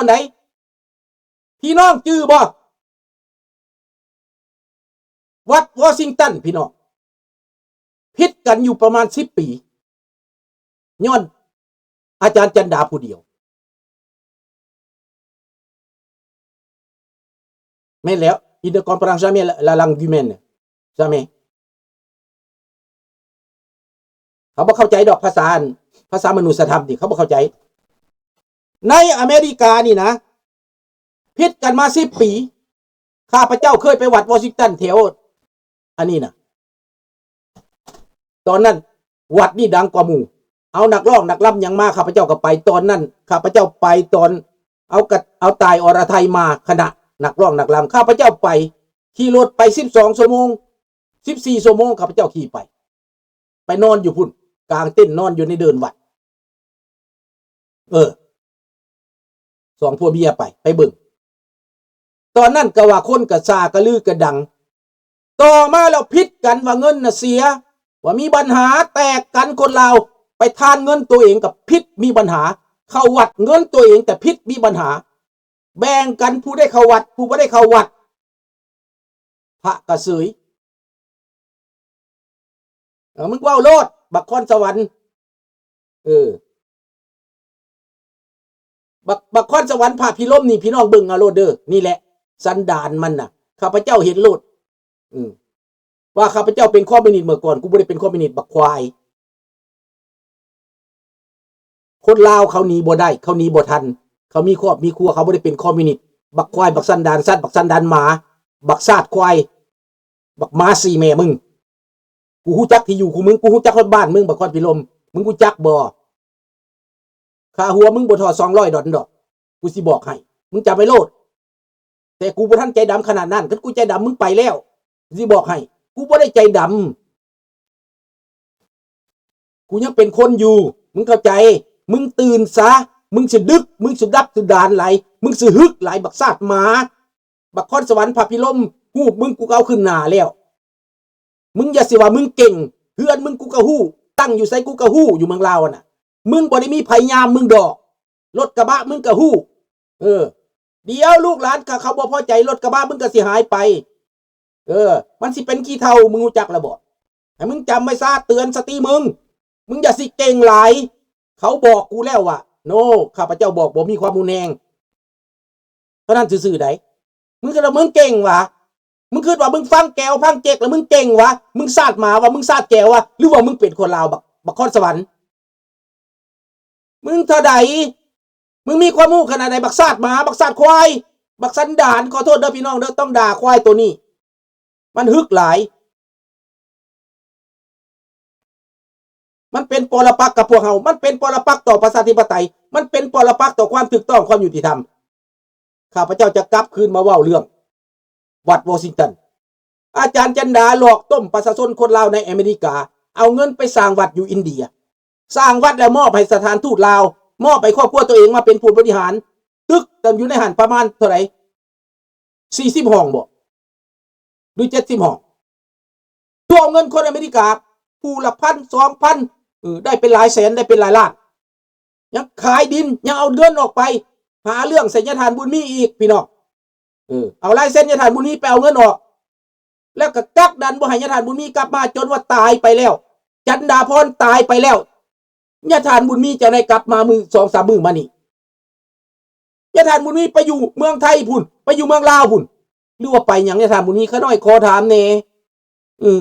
ໃດ ພີ່ນ້ອງຈື່ບໍ່? ວັດວໍຊິງຕັນ ພີ່ນ້ອງ ຜິດກັນຢູ່ປະມານສິບປີ ຍ້ອນອາຈານຈັນດາຜູ້ດຽວ. ແມ່ນແລ້ວ il ne comprend jamais la, la langue humaine, jamais. ເຂົາບໍ່ເຂົ້າໃຈດອກ ພາສາອັນ ພາສາມະນຸດສະທຳນີ້ ເຂົາບໍ່ເຂົ້າໃຈ. ໃນອາເມລິການີ້ນະ ຜິດກັນມາສິບປີ. ຂ້າພະເຈົ້າເຄີຍໄປວັດວໍຊິງຕັນແຖວອັນນີ້ນະ. ຕອນນັ້ນວັດນີ້ດັງກວ່າໝູ່ ເອົານັກຮ້ອງນັກລຳຫຍັງມາ ຂ້າພະເຈົ້າກໍໄປ. ຕອນນັ້ນຂ້າພະເຈົ້າໄປຕອນ ເອົາກະ ເອົາຕ່າຍອະລະໄທມາ ຄະນະນັກຮ້ອງນັກລຳ ຂ້າພະເຈົ້າໄປ ຂີ່ລົດໄປສິບສອງຊົ່ວໂມງ ສິບສີ່ຊົ່ວໂມງ ຂ້າພະເຈົ້າຂີ່ໄປ ໄປນອນຢູ່ພຸ້ນ ກາງເຕັນນອນຢູ່ໃນເດີ່ນວັດ. ເອີ ສອງຜົວເມຍໄປ ໄປເບິ່ງ. ຕອນນັ້ນກໍວ່າຄົນກໍຊ່າ ກະລືກະດັງ. ຕໍ່ມາແລ້ວຜິດກັນວ່າເງິນນະເສຍ ວ່າມີບັນຫາແຕກກັນ ຄົນລາວໄປທານເງິນຕົວເອງກໍຜິດມີບັນຫາ ເຂົ້າວັດເງິນຕົວເອງແຕ່ຜິດມີບັນຫາ ແບ່ງກັນ ຜູ້ໄດ້ເຂົ້າວັດ ຜູ້ບໍ່ໄດ້ເຂົ້າວັດ ພະກະເສີຍ. ເອີ ມຶງເວົ້າໂລດ ບັກຄອນສະຫວັນ ເອີ ບັກ ບັກຄອນສະຫວັນ ພະພິລົມນີ້ ພີ່ນ້ອງເບິ່ງເອົາໂລດເດີ. ນີ້ແຫຼະສັນດານມັນນະ ຂ້າພະເຈົ້າເຫັນໂລດ ອືມ ວ່າຂ້າພະເຈົ້າເປັນຄອມມິວນິດເມື່ອກ່ອນ. ກູບໍ່ໄດ້ເປັນຄອມມິວນິດ ບັກຄວາຍ. ຄົນລາວເຂົາໜີບໍ່ໄດ້ ເຂົາໜີບໍ່ທັນ ເຂົາມີຄອບມີຄົວ ເຂົາບໍ່ໄດ້ເປັນຄອມມິວນິດ. ບັກຄວາຍ ບັກສັນດານສັດ ບັກສັນດານໝາ ບັກຊາດຄວາຍ ບັກໝາສີ່ແມ່ມຶງ. ກູຮູ້ຈັກທີ່ຢູ່ຂອງມຶງ ກູຮູ້ຈັກຮອດບ້ານມຶງ ບັກຄອນພິລົມ ມຶງຮູ້ຈັກບໍ່? ຄ່າຫົວມຶງບໍ່ທໍ່ສອງຮ້ອຍດອນດອກ ກູຊິບອກໃຫ້ ມຶງຈຳໄວ້ໂລດ. ແຕ່ກູບໍ່ທັນໃຈດຳຂະໜາດນັ້ນ ຄັນກູໃຈດຳມຶງໄປແລ້ວ ກູຊິບອກໃຫ້ ກູບໍ່ໄດ້ໃຈດຳ ກູຍັງເປັນຄົນຢູ່ ມຶງເຂົ້າໃຈ? ມຶງຕື່ນຊະ ມຶງຊິດຶກ ມຶງຊິດັບສະດານຫຼາຍ ມຶງຊິຮຶກຫຼາຍ ບັກຊາດໝາ ບັກຄອນສະຫວັນ ພະພິລົມ ຮູບມຶງກູກໍເອົາຂຶ້ນໜ້າແລ້ວ. ມຶງຢ່າຊິວ່າມຶງເກັ່ງ ເຮືອນມຶງກູກໍຮູ້ ຕັ້ງຢູ່ໃສກູກໍຮູ້ ຢູ່ເມືອງລາວຫັ້ນນະ ມຶງບໍ່ໄດ້ມີໃຜຍາມມຶງດອກ ລົດກະບະມຶງກໍຮູ້. ເອີ ດຽວລູກຫຼານ ຖ້າເຂົາບໍ່ພໍໃຈ ລົດກະບະມຶງກໍຊິຫາຍໄປ. ເອີ ມັນຊິເປັນຂີ້ເຖົ້າ ມຶງຮູ້ຈັກແລ້ວບໍ່? ໃຫ້ມຶງຈຳໄວ້ຊະ ເຕືອນສະຕິມຶງ ມຶງຢ່າຊິເກັ່ງຫຼາຍ. ເຂົາບອກກູແລ້ວວ່າ ໂນ ຂ້າພະເຈົ້າບອກບໍ່ມີຄວາມຮຸນແຮງ ເທົ່ານັ້ນຊື່ໆໃດ. ມຶງຄິດວ່າມຶງເກັ່ງຫວາ? ມຶງຄິດວ່າມຶງຟັງແກວຟັງເຈັກແລ້ວມຶງເກັ່ງຫວາ? ມຶງຊາດໝາຫວາ? ມຶງຊາດແກວຫວາ? ຫຼືວ່າມຶງເປັນຄົນລາວ ບັກ ບັກຄອນສະຫວັນ? ມຶງເທົ່າໃດ? ມຶງມີຄວາມຮູ້ຂະໜາດໃດ? ບັກຊາດໝາ ບັກຊາດຄວາຍ ບັກສັນດານ. ຂໍໂທດເດີພີ່ນ້ອງເດີ ຕ້ອງດ່າຄວາຍໂຕນີ້ ມັນຮຶກຫຼາຍ. ມັນເປັນປໍລະປັກກັບພວກເຮົາ ມັນເປັນປໍລະປັກຕໍ່ປະຊາທິປະໄຕ ມັນເປັນປໍລະປັກຕໍ່ຄວາມຖືກຕ້ອງ ຄວາມຍຸຕິທຳ. ຂ້າພະເຈົ້າຈະກັບຄືນມາເວົ້າເລື່ອງວັດວໍຊິງຕັນ. ອາຈານຈັນດາຫຼອກຕົ້ມປະຊາຊົນຄົນລາວໃນອາເມລິກາ ເອົາເງິນໄປສ້າງວັດຢູ່ອິນເດຍ ສ້າງວັດແລ້ວມອບໃຫ້ສະຖານທູດລາວ ມອບໃຫ້ຄອບຄົວຕົວເອງມາເປັນຜູ້ບໍລິຫານ ຕຶກກັນຢູ່ໃນຫັ້ນປະມານເທົ່າໃດ? ສີ່ສິບຫ້ອງບໍ ຫຼື ເຈັດສິບຫ້ອງ? ຕົວະເງິນຄົນອາເມລິກາ ຜູ້ລະພັນ ສອງພັນ ເອີ ໄດ້ເປັນຫຼາຍແສນ ໄດ້ເປັນຫຼາຍລ້ານ ຍັງຂາຍດິນ ຍັງເອົາເງິນອອກໄປ ຫາເລື່ອງໃສ່ຍາທ່ານບຸນມີອີກ ພີ່ນ້ອງ. ເອີ ເອົາລາຍເຊັນຍາທ່ານບຸນມີໄປເອົາເງິນອອກ ແລ້ວກໍກັກດັນບໍ່ໃຫ້ຍາທ່ານບຸນມີກັບມາ ຈົນວ່າຕາຍໄປແລ້ວ ຈັນດາພອນຕາຍໄປແລ້ວ ຍາທ່ານບຸນມີຈັ່ງໄດ້ກັບມາມື້ສອງສາມມື້ມານີ້. ຍາທ່ານບຸນມີໄປຢູ່ເມືອງໄທພຸ້ນ ໄປຢູ່ເມືອງລາວພຸ້ນ ຫຼືວ່າໄປຫຍັງຍາທ່ານບຸນມີ? ຂ້ານ້ອຍຂໍຖາມແດ່. ເອີ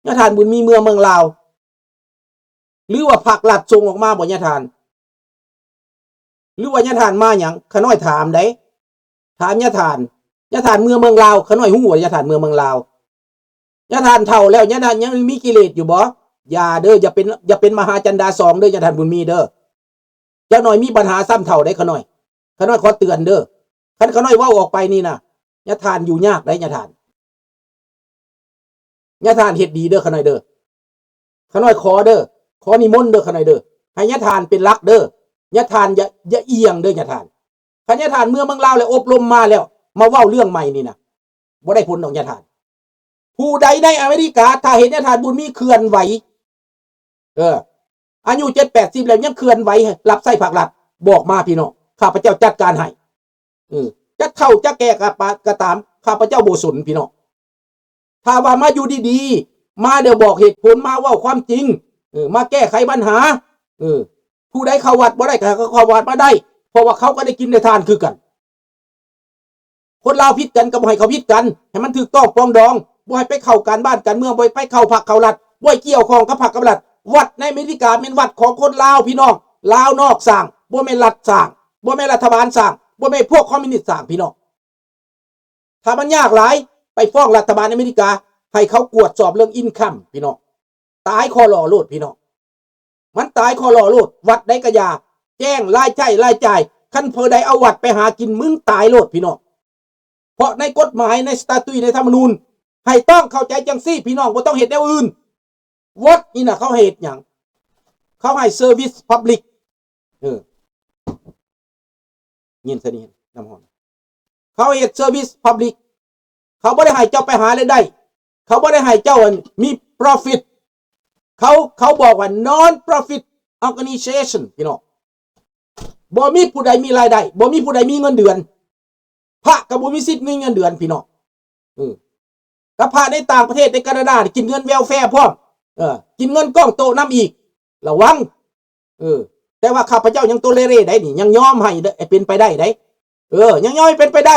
ຍາທ່ານບຸນມີເມືອເມືອງລາວ ຫຼືວ່າພັກລັດສົ່ງອອກມາບໍ່ຍາທ່ານ? ຫຼືວ່າຍາທ່ານມາຫຍັງ? ຂ້ານ້ອຍຖາມໃດ໋ ຖາມຍາທ່ານ. ຍາທ່ານເມືອເມືອງລາວ ຂ້ານ້ອຍຮູ້ວ່າຍາທ່ານເມືອເມືອງລາວ. ຍາທ່ານເຖົ້າແລ້ວ ຍາທ່ານຍັງມີກິເລດຢູ່ບໍ່? ຢ່າເດີ ຢ່າເປັນ ຢ່າເປັນມະຫາຈັນດາສອງເດີ ຍາທ່ານບຸນມີເດີ. ຈັກໜ້ອຍມີບັນຫາຊ້ຳເຖົ້າໄດ໋ ຂ້ານ້ອຍ. ຂ້ານ້ອຍຂໍເຕືອນເດີ ຄັນຂ້ານ້ອຍເວົ້າອອກໄປນີ້ນະ ຍາທ່ານຢູ່ຍາກໄດ໋ ຍາທ່ານ. ຍາທ່ານເຮັດດີເດີ ຂ້ານ້ອຍເດີ. ຂ້ານ້ອຍຂໍເດີ ຂໍນິມົນເດີ ຂ້ານ້ອຍເດີ ໃຫ້ຍາທ່ານເປັນຫຼັກເດີ. ຍາທ່ານຢ່າ ຢ່າອຽງເດີ ຍາທ່ານ. ຄັນຍາທ່ານເມືອເມືອງລາວແລ້ວ ອົບຮົມມາແລ້ວ ມາເວົ້າເລື່ອງໃໝ່ນີ້ນະ ບໍ່ໄດ້ຜົນດອກ ຍາທ່ານ. ຜູ້ໃດໃນອາເມລິກາ ຖ້າເຫັນຍາທ່ານບຸນມີເຄື່ອນໄຫວ ເອີ ອາຍຸເຈັດແປດສິບແລ້ວ ຍັງເຄື່ອນໄຫວຮັບໃຊ້ພັກລັດ ບອກມາ ພີ່ນ້ອງ. ຂ້າພະເຈົ້າຈັດການໃຫ້. ເອີ ຈະເຖົ້າຈະແກ່ກໍປະ ກໍຕາມ ຂ້າພະເຈົ້າບໍ່ສົນພີ່ນ້ອງ. ຖ້າວ່າມາຢູ່ດີໆ ມາແລ້ວບອກເຫດຜົນ ມາເວົ້າຄວາມຈິງ ເອີ ມາແກ້ໄຂບັນຫາ ເອີ ຜູ້ໃດເຂົ້າວັດບໍ່ໄດ້ກໍໃຫ້ເຂົາເຂົ້າວັດມາໄດ້ ເພາະວ່າເຂົາກໍໄດ້ກິນໄດ້ທານຄືກັນ. ຄົນລາວຜິດກັນກໍບໍ່ໃຫ້ເຂົາຜິດກັນ ໃຫ້ມັນຖືກຕ້ອງປອງດອງ ບໍ່ໃຫ້ໄປເຂົ້າການບ້ານການເມືອງ ບໍ່ໃຫ້ໄປເຂົ້າພັກເຂົ້າລັດ ບໍ່ໃຫ້ກ່ຽວຂ້ອງກັບພັກກັບລັດ. ວັດໃນອາເມລິກາແມ່ນວັດຂອງຄົນລາວພີ່ນ້ອງ ລາວນອກສ້າງ ບໍ່ແມ່ນລັດສ້າງ ບໍ່ແມ່ນລັດຖະບານສ້າງ ບໍ່ແມ່ນພວກຄອມມິວນິດສ້າງພີ່ນ້ອງ. ຖ້າມັນຍາກຫຼາຍ ໄປຟ້ອງລັດຖະບານອາເມລິກາ ໃຫ້ເຂົາກວດສອບເລື່ອງອິນຄຳພີ່ນ້ອງ ຕາຍຄໍຫຼໍໂລດພີ່ນ້ອງ ມັນຕາຍຄໍຫຼໍໂລດ. ວັດໃດກະຢ່າ ແຈ້ງລາຍໃຊ້ລາຍຈ່າຍ ຄັນຜູ້ໃດເອົາວັດໄປຫາກິນ ມຶງຕາຍໂລດພີ່ນ້ອງ. ເພາະໃນກົດໝາຍ ໃນສະຕາຕຸຍ ໃນທຳມະນູນ ໃຫ້ຕ້ອງເຂົ້າໃຈຈັ່ງຊີ້ພີ່ນ້ອງ ບໍ່ຕ້ອງເຮັດແນວອື່ນ. ວັດນີ້ນະ ເຂົາໃຫ້ເຮັດຫຍັງ? ເຂົາໃຫ້ເຊີວິສພັບລິກ ເອີ ຍິນຊະນີ້ ນ້ຳຮ້ອນ ເຂົາເຮັດເຊີວິສພັບລິກ ເຂົາບໍ່ໄດ້ໃຫ້ເຈົ້າໄປຫາລາຍໄດ້ ເຂົາບໍ່ໄດ້ໃຫ້ເຈົ້າ ອັນ ມີໂປຣຟິດ ເຂົາ ເຂົາບອກວ່າ ນອນໂປຣຟິດອໍແກນິເຊຊັນ ພີ່ນ້ອງ. ບໍ່ມີຜູ້ໃດມີລາຍໄດ້ ບໍ່ມີຜູ້ໃດມີເງິນເດືອນ ພະກໍບໍ່ມີສິດມີເງິນເດືອນພີ່ນ້ອງ. ເອີ ກັບພະໃນຕ່າງປະເທດ ໃນການາດາ ກິນເງິນແວລແຟພ້ອມ ເອີ ກິນເງິນກ້ອງໂຕະນຳອີກ ລະວັງ. ເອີ ແຕ່ວ່າຂ້າພະເຈົ້າຍັງໂຕເລເຣໄດ້ນີ້ ຍັງຍອມໃຫ້ເປັນໄປໄດ້ໄດ໋ ເອີ ຍັງຍອມໃຫ້ເປັນໄປໄດ້.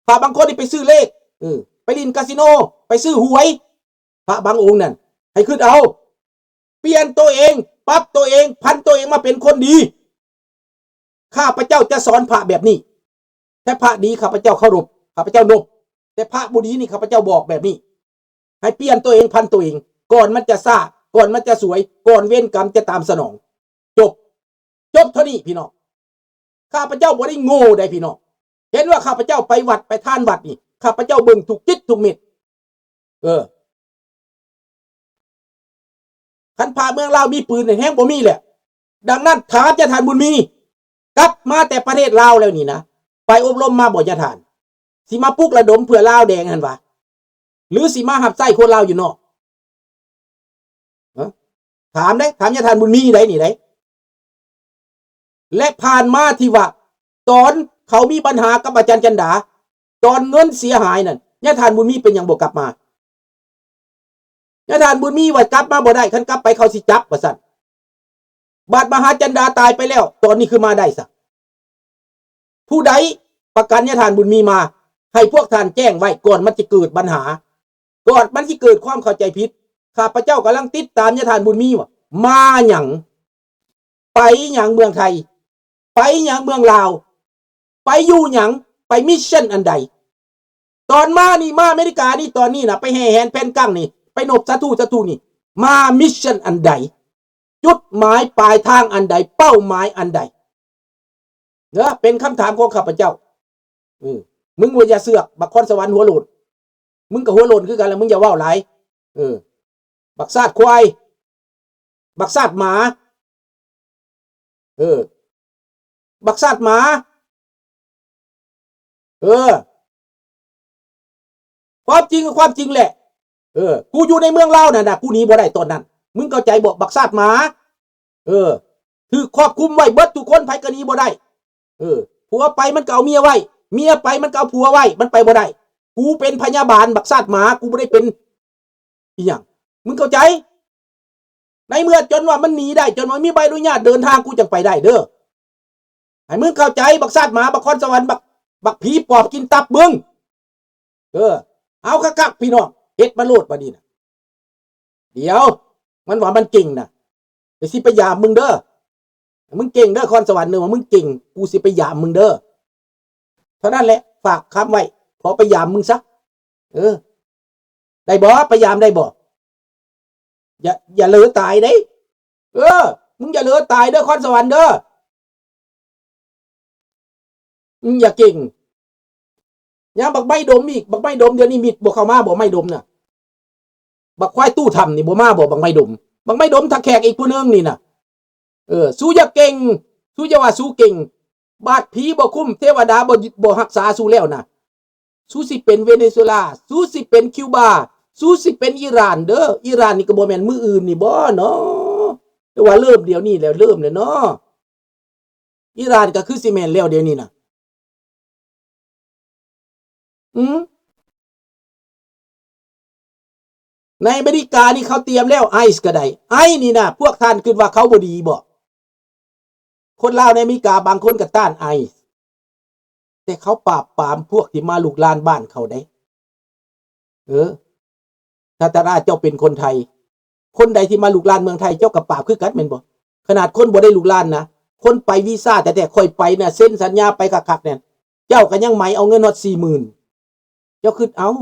ພະບາງຄົນນີ້ໄປຊື້ເລກ ເອີ ໄປຫຼິ້ນກາສິໂນ ໄປຊື້ຫວຍ ພະບາງອົງນັ້ນ ໃຫ້ຄິດເອົາ ປ່ຽນໂຕເອງ ປັບໂຕເອງ ຜັນໂຕເອງມາເປັນຄົນດີ. ຂ້າພະເຈົ້າຈະສອນພະແບບນີ້ ແຕ່ພະດີຂ້າພະເຈົ້າເຄົາລົບ ຂ້າພະເຈົ້ານົບ ແຕ່ພະບໍ່ດີນີ້ ຂ້າພະເຈົ້າບອກແບບນີ້ ໃຫ້ປ່ຽນໂຕເອງ ຜັນໂຕເອງ ກ່ອນມັນຈະຊ້າ ກ່ອນມັນຈະສວຍ ກ່ອນເວນກຳຈະຕາມສະໜອງ. ຈົບ ຈົບເທົ່ານີ້ພີ່ນ້ອງ. ຂ້າພະເຈົ້າບໍ່ໄດ້ໂງ່ໃດ໋ພີ່ນ້ອງ. ເຫັນວ່າຂ້າພະເຈົ້າໄປວັດໄປທານວັດນີ້ ຂ້າພະເຈົ້າເບິ່ງທຸກຈິດທຸກເມັດ. ເອີ ຄັນພະເມືອງລາວມີປືນແຮງບໍ່ມີແຫຼະ. ດັ່ງນັ້ນ ຖາມຍາທ່ານບຸນມີ ກັບມາແຕ່ປະເທດລາວແລ້ວນີ້ນະ ໄປອົບຮົມມາບໍ່ຍາທ່ານ? ຊິມາປຸກລະດົມເພື່ອລາວແດງຫັ້ນຫວາ ຫຼືຊິມາຮັບໃຊ້ຄົນລາວຢູ່ນອກ? ຮະ? ຖາມເດ້ ຖາມຍາທ່ານບຸນມີໄດ໋ນີ້ໄດ໋. ແລະຜ່ານມາທີ່ວ່າ ຕອນເຂົາມີບັນຫາກັບອາຈານຈັນດາ ຕອນເງິນເສຍຫາຍນັ້ນ ຍາທ່ານບຸນມີເປັນຫຍັງບໍ່ກັບມາ? ຍາທ່ານບຸນມີວ່າກັບມາບໍ່ໄດ້ ຄັນກັບໄປເຂົາຊິຈັບວ່າຊັ້ນ. ບາດມະຫາຈັນດາຕາຍໄປແລ້ວ ຕອນນີ້ຄືມາໄດ້ຊະ? ຜູ້ໃດປະກັນຍາທ່ານບຸນມີມາ ໃຫ້ພວກທ່ານແຈ້ງໄວ້ ກ່ອນມັນຈະເກີດບັນຫາ ກ່ອນມັນຊິເກີດຄວາມເຂົ້າໃຈຜິດ. ຂ້າພະເຈົ້າກຳລັງຕິດຕາມຍາທ່ານບຸນມີວ່າ ມາຫຍັງ? ໄປຫຍັງເມືອງໄທ? ໄປຫຍັງເມືອງລາວ? ໄປຢູ່ຫຍັງ? ໄປມິດຊັນອັນໃດ? ຕອນມານີ້ ມາອາເມລິການີ້ ຕອນນີ້ນະ ໄປແຫ່ແຫນແຜ່ນກັງນີ້ ໄປນົບສາທຸສາທຸນີ້ ມາມິດຊັນອັນໃດ? ຈຸດໝາຍປາຍທາງອັນໃດ? ເປົ້າໝາຍອັນໃດ? ເດີ ເປັນຄຳຖາມຂອງຂ້າພະເຈົ້າ. ເອີ ມຶງບໍ່ຢ່າເຊືອກ ບັກຄອນສະຫວັນຫົວໂຫຼນ ມຶງກໍຫົວໂຫຼນຄືກັນລະ ມຶງຢ່າເວົ້າຫຼາຍ. ເອີ ບັກຊາດຄວາຍ ບັກຊາດໝາ. ເອີ ບັກຊາດໝາ. ເອີ ຄວາມຈິງຄືຄວາມຈິງແຫຼະ. ເອີ ກູຢູ່ໃນເມືອງລາວນັ້ນນະ ກູໜີບໍ່ໄດ້ຕອນນັ້ນ. ມຶງເຂົ້າໃຈບໍ່ ບັກຊາດໝາ? ເອີ ຖືກຄວບຄຸມໄວ້ເບິດທຸກຄົນ ໃຜກໍໜີບໍ່ໄດ້. ເອີ ຜົວໄປມັນກໍເອົາເມຍໄວ້ ເມຍໄປມັນກໍເອົາຜົວໄວ້ ມັນໄປບໍ່ໄດ້. ກູເປັນພະຍາບານ ບັກຊາດໝາ ກູບໍ່ໄດ້ເປັນອີ່ຫຍັງ. ມຶງເຂົ້າໃຈ? ໃນເມື່ອຈົນວ່າມັນໜີໄດ້ ຈົນວ່າມີໃບອະນຸຍາດເດີນທາງ ກູຈັ່ງໄປໄດ້ເດີ. ໃຫ້ມຶງເຂົ້າໃຈ ບັກຊາດໝາ ບັກຄອນສະຫວັນ ບັກ ບັກຜີປອບກິນຕັບມຶງ. ເອີ ເອົາຄັກໆ ພີ່ນ້ອງ ເຮັດມາໂລດບາດນີ້ນະ. ດຽວ ມັນວ່າມັນເກັ່ງນະ ດຽວຊິໄປຢາມມຶງເດີ. ມຶງເກັ່ງເດີ ຄອນສະຫວັນເດີ ວ່າມຶງເກັ່ງ ກູຊິໄປຢາມມຶງເດີ. ເທົ່ານັ້ນແຫຼະ ຝາກຄຳໄວ້ ຂໍໄປຢາມມຶງຊະ. ເອີ ໄດ້ບໍ່? ໄປຢາມໄດ້ບໍ່? ຢ່າ ຢ່າເລີຕາຍເດ້. ເອີ ມຶງຢ່າເລີຕາຍເດີ ຄອນສະຫວັນເດີ. ອືມ ຢ່າເກັ່ງ. ຍາມບັກໄມ້ດົມອີກ ບັກໄມ້ດົມດຽວນີ້ມິດບໍ່ເຂົ້າມາບໍ່ ໄມ້ດົມນະ? ບັກຄວາຍຕູ້ທຳນີ້ບໍ່ມາບໍ່ ບັກໄມ້ດົມ? ບັກໄມ້ດົມ ຖ້າແຂກອີກຜູ້ໜຶ່ງນີ້ນະ. ເອີ ສູຢ່າເກັ່ງ ສູຢ່າວ່າສູເກັ່ງ. ບາດຜີບໍ່ຄຸ້ມ ເທວະດາບໍ່ ບໍ່ຮັກສາສູແລ້ວນະ. ສູຊິເປັນເວເນຊູເອລາ ສູຊິເປັນຄິວບາ ສູຊິເປັນອີຣານເດີ. ອີຣານນີ້ກໍບໍ່ແມ່ນມື້ອື່ນນີ້ບໍ່ເນາະ ແຕ່ວ່າເລີ່ມດຽວນີ້ແລ້ວ ເລີ່ມແລ້ວເນາະ. ອີຣານກໍຄືຊິແມ່ນແລ້ວດຽວນີ້ນະ. ອືມ ໃນອາເມລິການີ້ເຂົາຕຽມແລ້ວ ໄອສ໌ກໍໄດ້. ໄອສ໌ນີ້ນະ ພວກທ່ານຄິດວ່າເຂົາບໍ່ດີບໍ? ຄົນລາວໃນອາເມລິກາບາງຄົນກໍຕ້ານໄອສ໌ ແຕ່ເຂົາປາບປາມພວກທີ່ມາລຸກລານບ້ານເຂົາເດ້. ເອີ ທ່ານຕາລາ ເຈົ້າເປັນຄົນໄທ ຄົນໃດທີ່ມາລຸກລານເມືອງໄທ ເຈົ້າກໍປາບຄືກັນແມ່ນບໍ່? ຂະໜາດຄົນບໍ່ໄດ້ລຸກລານນະ ຄົນໄປວີຊາແທ້ໆ ຂ້ອຍໄປນະ ເຊັນສັນຍາໄປຄັກໆ ນັ້ນ ເຈົ້າກໍຍັງໄໝເອົາເງິນຮອດສີ່ໝື່ນ. ເຈົ້າຄິດເອົາ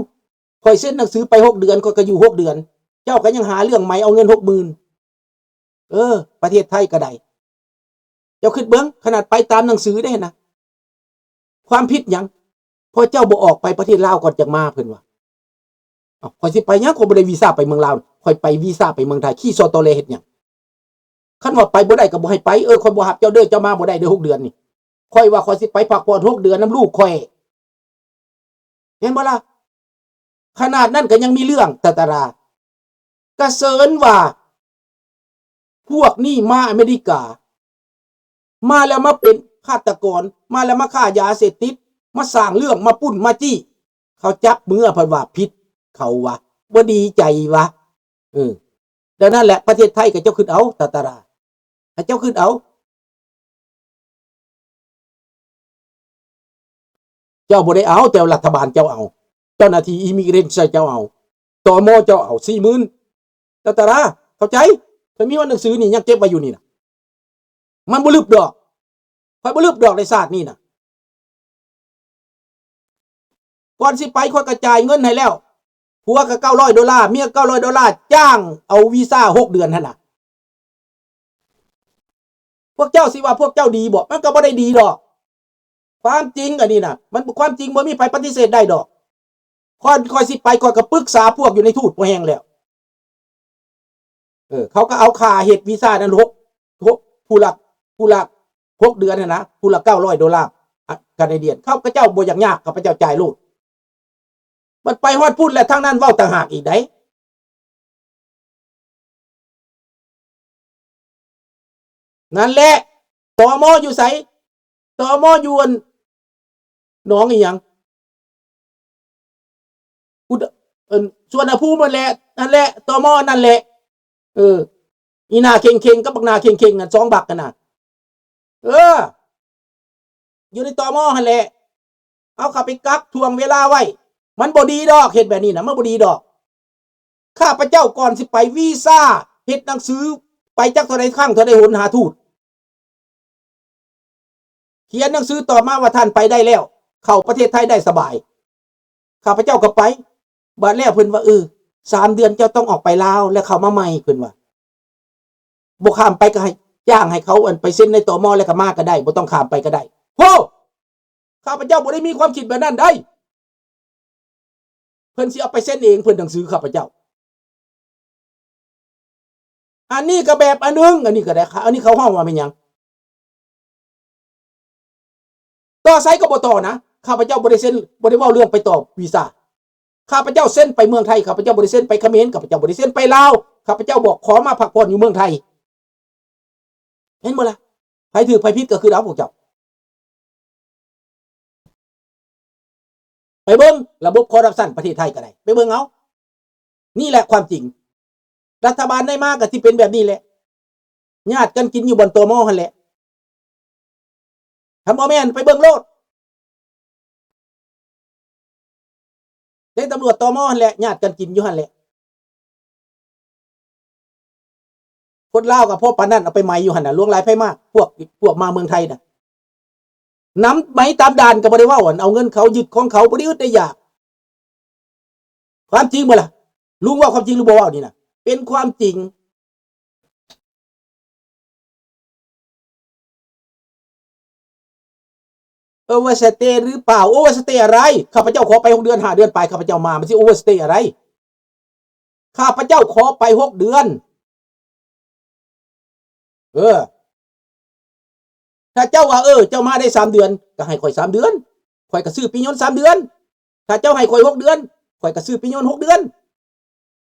ຂ້ອຍເຊັນໜັງສືໄປຫົກເດືອນ ຂ້ອຍກໍຢູ່ຫົກເດືອນ ເຈົ້າກໍຍັງຫາເລື່ອງໄໝເອົາເງິນຫົກໝື່ນ. ເອີ ປະເທດໄທກໍໄດ້ ເຈົ້າຄິດເບິ່ງ ຂະໜາດໄປຕາມໜັງສືເດ້ນະ ຄວາມຜິດຫຍັງ? ເພາະເຈົ້າບໍ່ອອກໄປປະເທດລາວກ່ອນຈັ່ງມາ ເພິ່ນວ່າ. ເອົ້າ ຂ້ອຍຊິໄປຫຍັງ? ຂ້ອຍບໍ່ໄດ້ວີຊາໄປເມືອງລາວ ຂ້ອຍໄປວີຊາໄປເມືອງໄທ ຂີ່ສໍ່ຕໍແຫຼເຮັດຫຍັງ? ຄັນວ່າໄປບໍ່ໄດ້ກໍບໍ່ໃຫ້ໄປ. ເອີ ຂ້ອຍບໍ່ຮັບເຈົ້າເດີ ເຈົ້າມາບໍ່ໄດ້ເດີ ຫົກເດືອນນີ້. ຂ້ອຍວ່າຂ້ອຍຊິໄປພັກຜ່ອນຫົກເດືອນນຳລູກຂ້ອຍ ແມ່ນບໍ່ລະ? ຂະໜາດນັ້ນກໍຍັງມີເລື່ອງ ຕາຕາລາ ກະເຊີນວ່າ ພວກນີ້ມາອາເມລິກາ ມາແລ້ວມາເປັນຄາດຕະກອນ ມາແລ້ວມາຄ້າຢາເສບຕິດ ມາສ້າງເລື່ອງ ມາປຸ້ນມາຈີ້ ເຂົາຈັບເມືອ ເພິ່ນວ່າຜິດ ເຂົາວ່າບໍ່ດີໃຈວ່າ. ເອີ ດັ່ງນັ້ນແຫຼະ ປະເທດໄທ ຂະເຈົ້າຄຶດເອົາ ຕາຕາລາ ຂະເຈົ້າຄຶດເອົາ. ເຈົ້າບໍ່ໄດ້ເອົາ ແຕ່ລັດຖະບານເຈົ້າເອົາ ເຈົ້າໜ້າທີ່ Immigration ເຈົ້າເອົາ ຕມ ເຈົ້າເອົາສີ່ໝື່ນ. ຕາຕາລາ ເຂົ້າໃຈ? ຂ້ອຍມີຮອດໜັງສືນີ້ ຍັງເກັບໄວ້ຢູ່ນີ້ນະ ມັນບໍ່ລຶບດອກ ຂ້ອຍບໍ່ລຶບດອກໃນຊາດນີ້ນະ. ກ່ອນຊິໄປ ຂ້ອຍກໍຈ່າຍເງິນໃຫ້ແລ້ວ ຜົວກໍເກົ້າຮ້ອຍໂດລາ ເມຍເກົ້າຮ້ອຍໂດລາ ຈ້າງເອົາວີຊາຫົກເດືອນຫັ້ນນະ. ພວກເຈົ້າຊິວ່າພວກເຈົ້າດີບໍ? ມັນກໍບໍ່ໄດ້ດີດອກ. ຄວາມຈິງອັນນີ້ນະ ມັນ ຄວາມຈິງບໍ່ມີໃຜປະຕິເສດໄດ້ດອກ. ກ່ອນຂ້ອຍຊິໄປ ຂ້ອຍກໍປຶກສາພວກຢູ່ໃນທູດພໍແຮງແລ້ວ. ເອີ ເຂົາກໍເອົາຄ່າເຮັດວີຊານັ້ນ ຫົກ ຫົກ ຜູ້ລະ ຜູ້ລະຫົກເດືອນຫັ້ນນະ ຜູ້ລະເກົ້າຮ້ອຍໂດລາ ອາ ການາດຽນ. ເຂົາ ເຂົາເຈົ້າບໍ່ຢາກຍາກ ເຂົາເຈົ້າຈ່າຍໂລດ. ມັນໄປຮອດພຸ້ນແລ້ວ ທາງນັ້ນເວົ້າຕ່າງຫາກອີກໃດ໋. ນັ້ນແຫຼະ ຕມ ຢູ່ໃສ? ຕມ ຢູ່ອັນ ໜອງອີຫຍັງ? ອຸດ ອັນ ສຸວັນນະພູມນັ້ນແຫຼະ ນັ້ນແຫຼະ ຕມ ນັ້ນແຫຼະ. ເອີ ອີໜ້າເຄັ່ງໆ ກັບບັກໜ້າເຄັ່ງໆ ນັ້ນ ສອງບັກຫັ້ນນະ. ເອີ ຢູ່ໃນ ຕມ ຫັ້ນແຫຼະ ເອົາເຂົາໄປກັກຖ່ວງເວລາໄວ້. ມັນບໍ່ດີດອກ ເຮັດແບບນີ້ນະ ມັນບໍ່ດີດອກ. ຂ້າພະເຈົ້າກ່ອນຊິໄປວີຊາ ເຮັດໜັງສືໄປຈັກເທົ່າໃດຄັ້ງເທົ່າໃດຫົນຫາທູດ ຂຽນໜັງສືຕອບມາວ່າທ່ານໄປໄດ້ແລ້ວ ເຂົ້າປະເທດໄທໄດ້ສະບາຍ. ຂ້າພະເຈົ້າກໍໄປ ບາດແລ້ວເພິ່ນວ່າ ເອີ ສາມເດືອນເຈົ້າຕ້ອງອອກໄປລາວ ແລ້ວເຂົ້າມາໃໝ່ ເພິ່ນວ່າ. ບໍ່ຂ້າມໄປກໍໃຫ້ ຈ້າງໃຫ້ເຂົາ ອັນ ໄປເຊັນໃນ ຕມ ແລ້ວກໍມາກໍໄດ້ ບໍ່ຕ້ອງຂ້າມໄປກໍໄດ້. ໂອ້! ຂ້າພະເຈົ້າບໍ່ໄດ້ມີຄວາມຄິດແບບນັ້ນໃດ໋. ເພິ່ນຊິເອົາໄປເຊັນເອງ ເພິ່ນໜັງສືຂ້າພະເຈົ້າ. ອັນນີ້ກໍແບບອັນໜຶ່ງ ອັນນີ້ກໍໄດ້ ອັນນີ້ເຂົາຮ້ອງວ່າແມ່ນຫຍັງ? ຕໍ່ໃສກໍບໍ່ຕໍ່ນະ. ຂ້າພະເຈົ້າບໍ່ໄດ້ເຊັນ ບໍ່ໄດ້ເວົ້າເລື່ອງໄປຕໍ່ວີຊາ. ຂ້າພະເຈົ້າເຊັນໄປເມືອງໄທ ຂ້າພະເຈົ້າບໍ່ໄດ້ເຊັນໄປຂະເໝນ ຂ້າພະເຈົ້າບໍ່ໄດ້ເຊັນໄປລາວ. ຂ້າພະເຈົ້າບອກຂໍມາພັກຜ່ອນຢູ່ເມືອງໄທ. ເຫັນບໍ່ລະ? ໃຜຖືກໃຜຜິດກໍຄືເອົາພວກເຈົ້າ. ໄປເບິ່ງລະບົບຄໍຣັບຊັນປະເທດໄທກໍໄດ້ ໄປເບິ່ງເອົາ. ນີ້ແຫຼະຄວາມຈິງ. ລັດຖະບານໃດມາກໍຊິເປັນແບບນີ້ແຫຼະ. ຍາດກັນກິນຢູ່ບ່ອນ ຕມ ຫັ້ນແຫຼະ. ຄັນບໍ່ແມ່ນໄປເບິ່ງໂລດ. ໃນຕຳຫຼວດ ຕມ ຫັ້ນແຫຼະ ຍາດກັນກິນຢູ່ຫັ້ນແຫຼະ. ຄົນລາວກໍພໍປານນັ້ນ ເອົາໄປໄໝຢູ່ຫັ້ນນະ ຫຼວງຫຼາຍໃຜມາກ ພວກ ພວກມາເມືອງໄທນະ. ນຳໄໝຕາມດ່ານກໍບໍ່ໄດ້ເວົ້າ ອັນເອົາເງິນເຂົາ ຍຶດຂອງເຂົາ ບໍ່ໄດ້ອຶດໄດ້ຢາກ. ຄວາມຈິງບໍ່ລະ? ລຸງເວົ້າຄວາມຈິງຫຼືບໍ່ເວົ້ານີ້ນະ? ເປັນຄວາມຈິງ. Overstay ຫຼືເປົ່າ? Overstay ອະໄລ? ຂ້າພະເຈົ້າຂໍໄປຫົກເດືອນ ຫ້າເດືອນປາຍ ຂ້າພະເຈົ້າມາ ມັນຊິ overstay ອະໄລ? ຂ້າພະເຈົ້າຂໍໄປຫົກເດືອນ. ເອີ ຖ້າເຈົ້າວ່າ ເອີ ເຈົ້າມາໄດ້ສາມເດືອນ ກໍໃຫ້ຂ້ອຍສາມເດືອນ ຂ້ອຍກໍຊື້ປີ້ຍົນສາມເດືອນ. ຖ້າເຈົ້າໃຫ້ຂ້ອຍຫົກເດືອນ ຂ້ອຍກໍຊື້ປີ້ຍົນຫົກເດືອນ.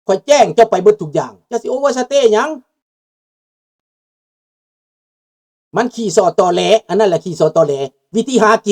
ຂ້ອຍແຈ້ງເຈົ້າໄປເບິດທຸກຢ່າງ ເຈົ້າຊິ overstay ຫຍັງ? ມັນຂີ້ສໍ້ຕໍແຫຼ ອັນນັ້ນແຫຼະຂີ້ສໍ້ຕໍແຫຼ ວິທີຫາກິນ